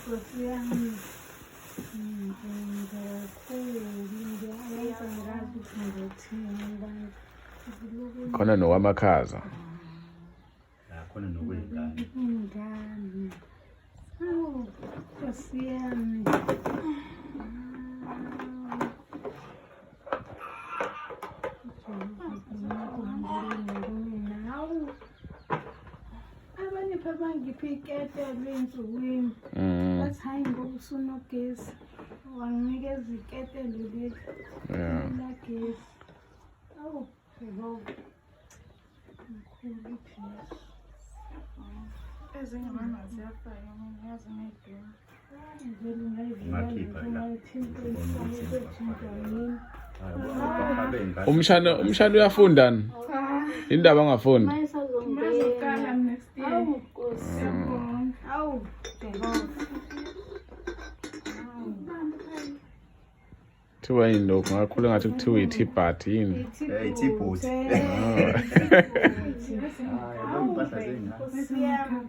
Nkosi yami. Ngibonga kakhulu. Ngiyazi angazi ukuthi ngizothini abantu. Khona nowamakhaza. Ya khona nokuyingane. Ingane. Awu, Nkosi yami. Hawu. Abanye phela bangiphe iketelo ey'nsukwini. Bathi hhayi ngoba usunogesi. Wanginikeza iketelo leli lagesi. Awu, Jehova. Mkhulu Jesu. Ezinye mama ziyafaka mina yazi ngiyidinga. Vele ngayivula Ungakhipha la. ngayithinta isayithinta yini. Umshana uyafunda ni? Indaba angafundi. Mazoqala next year. Awu Nkosi. Siyabonga. Awu Jehova. Kuthiwa yini lokhu? Ngakhula ngathi kuthiwa i-T-bat yini? Eh, i-T-boot. Hayi, yabo impahla zengane. Nkosi yami.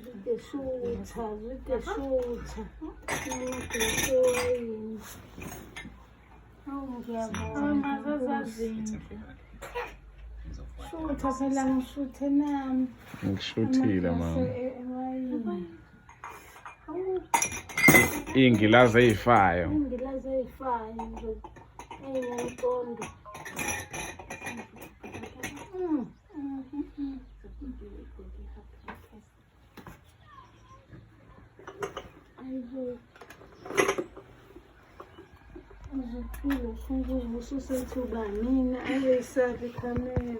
Zideshutha, zideshutha. Namaglasi ewayini. Awu ngiyabonga. Mazazazinhle. Shutha phela ngishuthe nami. Ngishuthile mama. Amaglasi ewayini. Awu Iy'ngilazi ey'fayo. ingilazi eyifayo nje. Eyinemiqondo. Mm, mm, mm, mm. Ayibo. Uzuphile usunguza ususethi ubanina ayoyisabi ikhamera.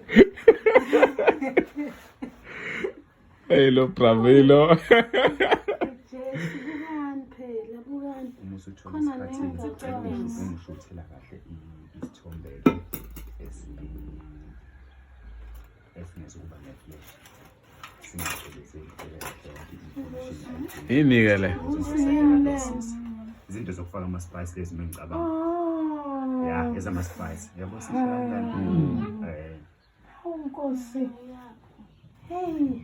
Hey lo Bravilo. Jesu bukani phela bukani. Uma usuthola Khona isikhathi nenza ngicela promise. ungishuthela kahle isithombe-ke esingezukuba ne-flash. Singagculizeli phela kahle yonke i-information ayidingayo. Yini-ke le? Izinto zokufaka ama-spice lezi uma ngicabanga. Oh. Ya, ezama-spice. Yabo sihle kanjani? Eh, Awu Nkosi. Hey.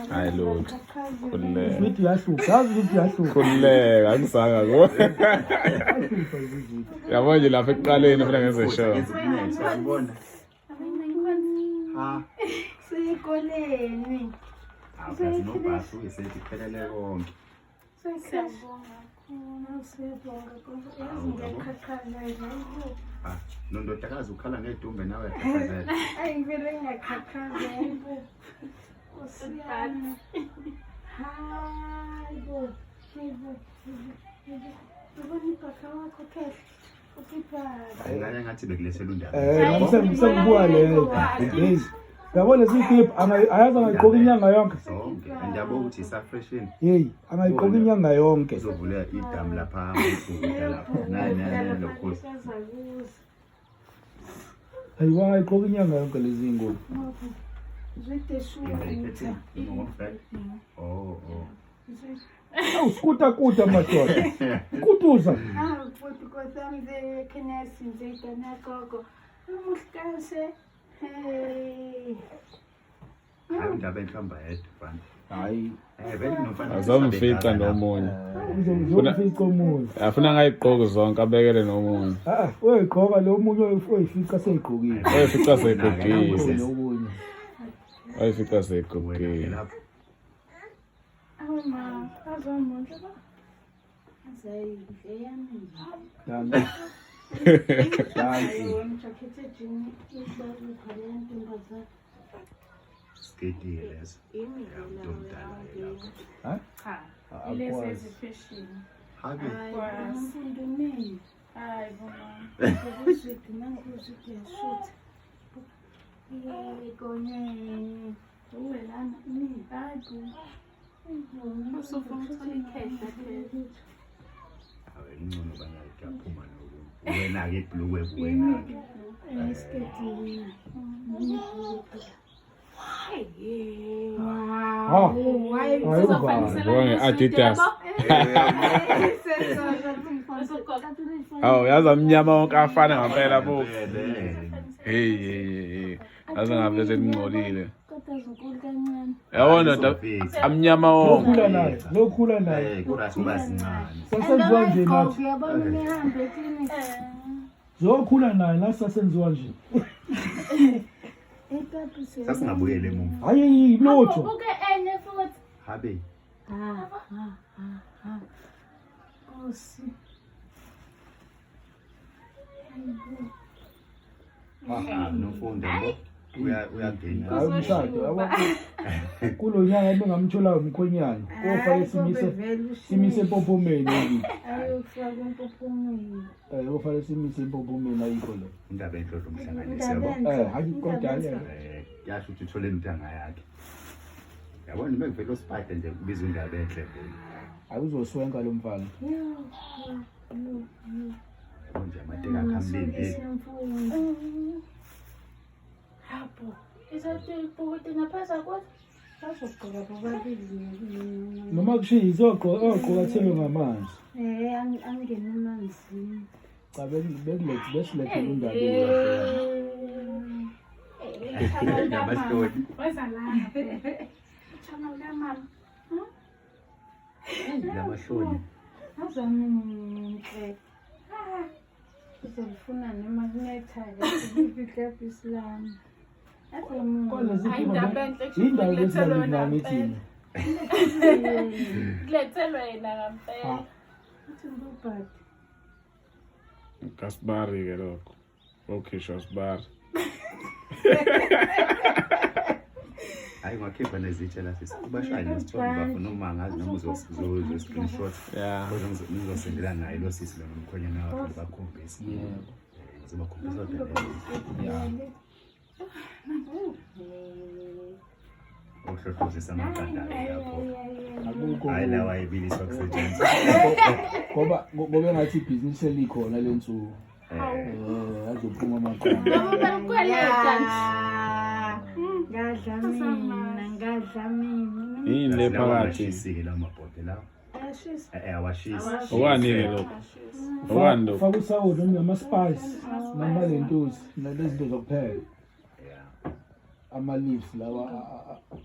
Hayi lutho. Khululeka. Ukuthi uyahlupha, yazi ukuthi uyahlupha. Khululeka angisanga ko. Uyahlupha ukuthi. Yabo nje lapha ekuqaleni funa ngenze sure. Ngenza uyangibona? Ha, Sikoleni. awukazi nobhafu esethi kuphelele konke. Siyabonga kakhulu. Siyabonga Nkosi. Yazi ngiyaqhaqhazela. Ah, nondodakazi ukhala ngedumbe nawe uyaqhaqhazela. Ayi ngivele ngiyaqhaqhazela. Nkosi yami. Hayi bo. Hayi bo. Ubona ibhaka wakho khehla. Ukhipha. Ingane engathi bekulethela undaba. Eh, nami sengibuka leyo. Hey. Yabo lesi clip ayazi angayigqoka inyanga yonke. Zonke. And yabo ukuthi isa-fashion. Hey, angayigqoka inyanga yonke. Uzovula idamu lapha, ubhukuda lapha. Nayi nayi lokho. Hayi, angayigqoka inyanga yonke lezi ngubo. Zideshutha. Oh, oh. Awu skuta kuta madoda. Kutuza. Awu futhi Nkosi yami zekhenyasinze gogo. Umuhle Hey. Hayi indaba enhlamba yedwa mfana. Hayi, Eh vele kunomfana. Azomfica nomunye. uzomfica omunye. Afuna angayigqoki zonke abekele nomunye. Ah, uyayigqoka lo munye oyifica seyigqokile. Oyifica seyigqokile. Lokunye. Oyifica Wena seyigqokile. lapho. Awu ma, azomuhle ba. Azayidle yami. Danki. Danki. Hayi, jacket ejini ibalupha le ntombazane. Sketi leso. Ya umuntu omdala ke lapho. Ha? Cha. Ilezi Akwazi. ezifashion. Habe. Hayi, umfundo mina. Hayi bo ma. Uzwidi nangu uzwidi yashutha. Yebo, Uwe lana. Hayi bo. Usufuna ukuthola ikhehla phela. Awe ngcono bana kuyaphuma nokunye. Wena ke ibhulukwe wena ke. Isiketi. Ha. Hayi Ayuvala. Yabona nge-Adidas. Hawu yazi amnyama wonke afana ngampela bo. Hey hey hey, hey. Yazi ngaveze lingcolile. Kodwa zinkulu kancane. Yabona ndoda amnyama wonke. Zokhula naye, zokhula naye. Eh, kodwa kuba sincane. Sasenziwa nje nathi. Uyabona unehambe eklinikhi. Zokhula naye la sasenziwa nje. Ekapi Sasingabuyele emuva. Hayi lutho. Ubuke enye futhi. Habe. Ha ha ha ha. Nkosi. Ah, nomfundo yabo. Uya uyangena. Hayi umshado yabo. Kulo nyaka bengamthola umkhonyana. Kofake simise empophomeni nje. Ayofaka empophomeni. Eh kofake simise empophomeni ayikho le. Indaba enhle lo mhlanganisi yabo. Eh hayi kodwa le. Eh, kuyasho ukuthi uthole intanga yakhe. Yabona noma ngivela uSpider nje kubiza indaba enhle vele. Awuzoswenka lo mfana. Yo, yo, yo. Yabo nje amateka akhe amlindile. Isemfundo. Hapo. Isatiphukuthi ngaphaza kodwa. Bazogqoka bobabili. Noma kushiya izogqoka ogqoka thelwe ngamanzi. Eh, angene emanzini. Cha bekulethe besilethe indaba kahle. Namahloni. Weza la. Utshana lukamama. Namahloni. Azamunhle. Uzolifuna nemakunetha-ke ikapisi lami. Kodwa Hayi, indaba enhle kusho Indaba ukuthi kulethelwe esingabi nami yona thina. Kulethelwe yena ngampela. Uthi ngubhadi. Kasibari ke lokho. Okhishwa sibari. Hayi ngakhipha nezitsha la sisi. Ubashaye nesithombe bafuna uma ngazi noma uzo screenshot. Yeah. Kodwa ngizosendela naye lo sisi lo nomkhonyana wakhe bakhombise. Yebo. Eh, Ngizobakhombisa kodwa le. Yeah. Ohlohlozisa amaqanda lapho. Akukho. Hayi lawa ayebiliswa kusetshenziswa. Ngoba ngoba engathi ibhizinisi elikhona lensuku. Eh, Eh azophuma amaqanda. Ngoba balikweleta nje. Ngadla mina, ngadla mina. Yini le lawa phakathi? awashisi-ke lawa mabhodi lawa. Ayashisa. Eh, eh, awashisi. Okwani ke lokho? Okwani lokho? Faka usawoti noma ama-spice noma lentuzi nalezi zinto zokupheka. Yeah. Ama-leaves lawa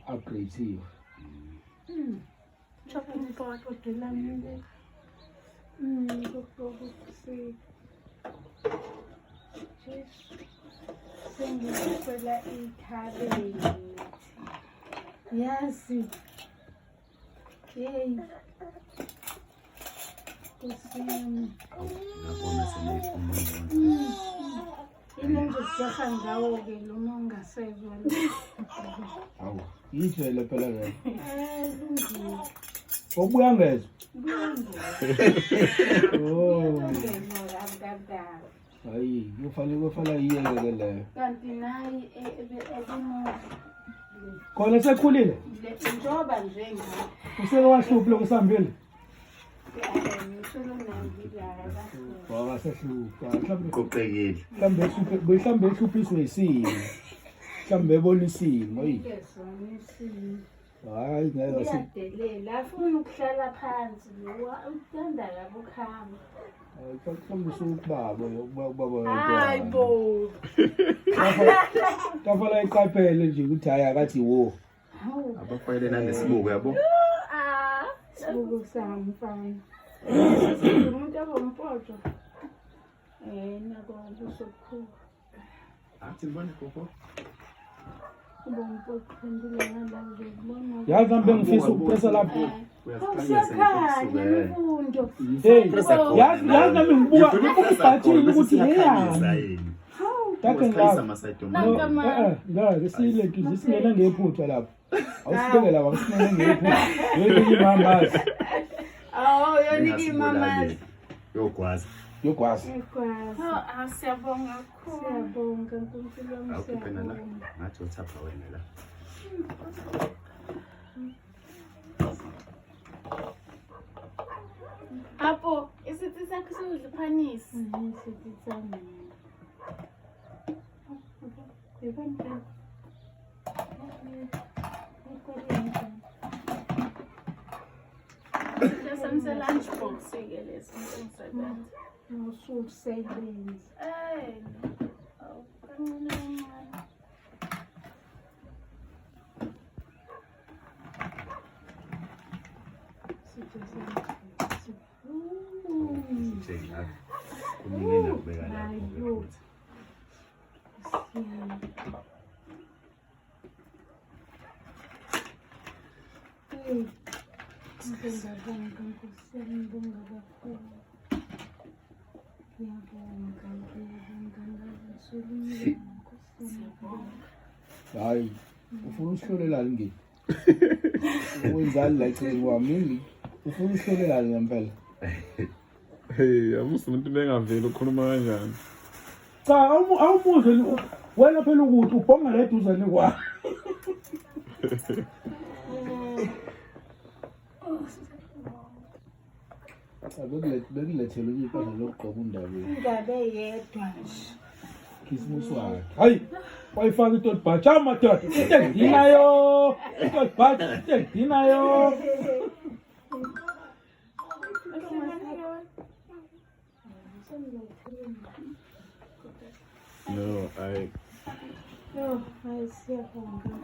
agreyithiwe. Chopping board. Ibhodi lami le. Kokusika. Jesu. Sengikufela ikhabethi. Yazi. Yeyi. Nkosi yami. Awu, ngabona senephuma. Yini engizokujaha ngawo-ke lo uma ungasezwa lo. Hawu, yijele phela leyo. Eh, lungile. Obuya ngezwa. Buyangezwa. Oh. Buyangezwa kabi kabi kabi. Hayi, kufanele kufanele iyeke ke leyo. Kanti nayi ebenozo. Khona sekhulile. Njengoba nje ngakho. Useke wahlupha lokhu sihambile. Ngisolo nangilala. Wakasehlupha. Mhlawumbe Qoqekile. mhlawumbe ehluphe mhlawumbe ehluphiswe isimo. Mhlawumbe ebona isimo, hey. Kesona isimo. Hayi ngeke si. Uyadelela, afuna ukuhlala phansi lo, uthanda kabi ukuhamba. Mhlawumbe usukubaba ubaba. Hayi bo. Tafala iqaphele nje ukuthi hayi akathi wo. Hawu, Abafayele nanesibuko yabo. Ah. sibuko sami mfana. Umuntu abompoto. Eh, nako ubuso bukhulu. Athi ngibone gogo. Ubompoto phendula ngala uzokubona. Yazi nami bengifisa ukupressa lapho. Uyasikhanyisa Awusakhanya nemfundo. Hey, yazi yazi nami ngibuka ubhathini ukuthi heyani. Dake Usikhanyisa ngapha. amasayidi Nanka Eh eh, ngeke silethu singena ngephutha lapho. Awusibeke lapha, singena ngephutha. Yeke imamazi Oh, yonike imamazi. Yogwaza. yogwazi. Ekwazi. Oh, ah, siyabonga kakhulu. Siyabonga Nkulunkulu wami Awukhiphe nala. siyabonga. Ngathi uthapha wena la. Apo, isithi sakho sokudla uphanisi. Sithi sami. Uyabona phela. Sami se-lunch box-ke lesi ngisebenza. Ususebenza. Eh, awu, kancane kancane. Sitshe lapho. Kuningi engakubeka lapho-ke futhi. Ngiyabonga Nkosi yami, ngibonga kakhulu. Ngiyabonga, ngiyabonga ngazisulile Nkosi yami. Ngiyabonga. Hayi, ufuna usihlolelani ngini? Wenzani la eceleni kwami yini? Ufuna usihlolelani ngempela? Hey, amusa umuntu bengaveli ukhuluma kanjani? Cha, awumuzwe wena phela ukuthi ubhonga la eduzane kwami. Cha, bekulethele impahla lokugqoka undabeni. Ingabe yedwa nje. Khisimusi wakhe. Hayi, wayifaka itolibhathi. Hawu madoda, into engidinayo. Itolibhathi, into engidinayo. No, I Yo, hayi siyabonga.